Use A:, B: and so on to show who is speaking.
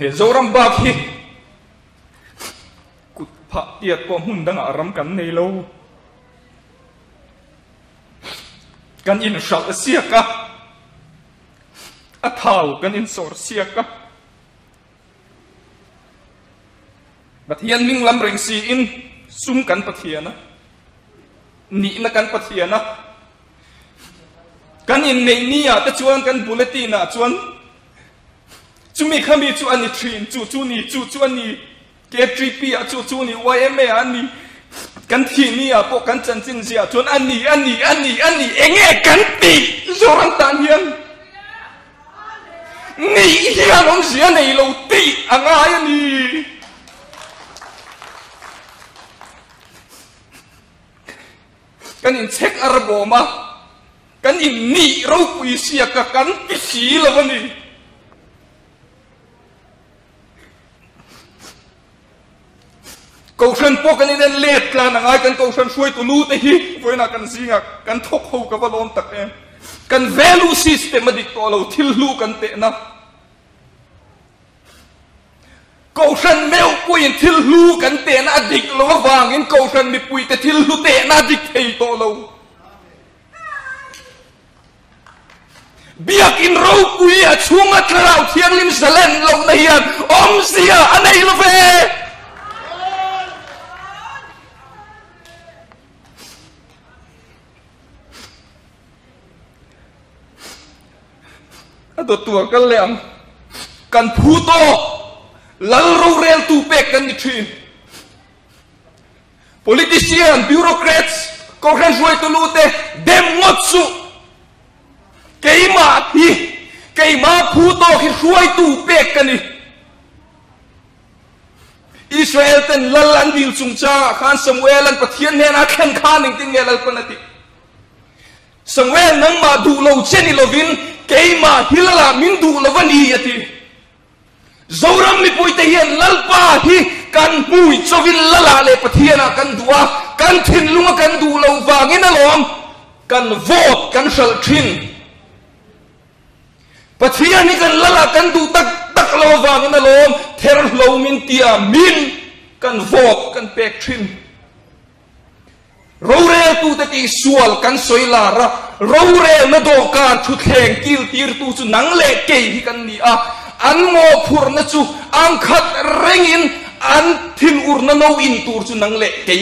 A: He Zoram bak hi kut phah tiat pawh hmun dangah ram kan nei lo. Kan inhralh siak a, a thau kan insawr siak a. Pathian hming lam reng siin sum kan Pathian a, nihna kan Pathian a. Kan inneih ni ah te chuan kan bulletin ah chuan chumi khami chu a ni thin, chu chu ni, chu chu a ni, KTP ah chu chu ni, YMA ah a ni, kan thih ni ah pawh kan chanchin ziah chuan a ni, a ni, a ni, a ni, enge kan tih Zoram tan hian nih hian awmzia nei lo tih a ngai a ni. Kan inchhek ar bawm a, kan innih ropui siak a, kan ti si lo a ni. Kohhran pawh kan inen let tlan a ngai, kan kohhran hruaitu lu te hi vawiinah kan zingah kan thawk ho ka va lawm tak em. Kan value system a dik tawh lo, thil hlu kan tehna. Kohhran meuh puiin thil hlu kan tehna a dik lo avangin Kohhran mipuite thil hlu tehna a dik thei tawh lo. Biakin ropui a chhunga Thlarau Thianghlim zalen lohna hian awmzia a nei lo ve. A dawttu a kal leh ang. Kan phu tawk lal roreltu pek kan ni thin. Politician, bureaucrats, kohhran hruaitu lu te dem ngawt suh. Keimah hi, keimah phu tawk hi hruaitu pek ka ni. Israel ten lal an dil chungchangah khan Samuel an Pathian hnenah a thlen khan engtin nge Lalpan a tih? Samuel nangmah duh lo che ni lovin keimah hi Lala min duh lo a ni a ti. Zoram mipuite hian Lalpa hi kan hmui chawin Lala leh Pathianah kan duh a, kan thinlunga kan duh loh vangin alawm kan vote kan hralh thin. Pathian hi kan Lala kan duh tak tak lo avangin alawm therhlo min tia min kan vote kan pek thin. Roreltute tih sual kan sawi lar a, rorelna dawhkan thutthleng kiltirtu chu nang leh kei hi kan ni a, an mawhphurhna chu ang khat rengin an thinurna no in tur chu nang leh kei.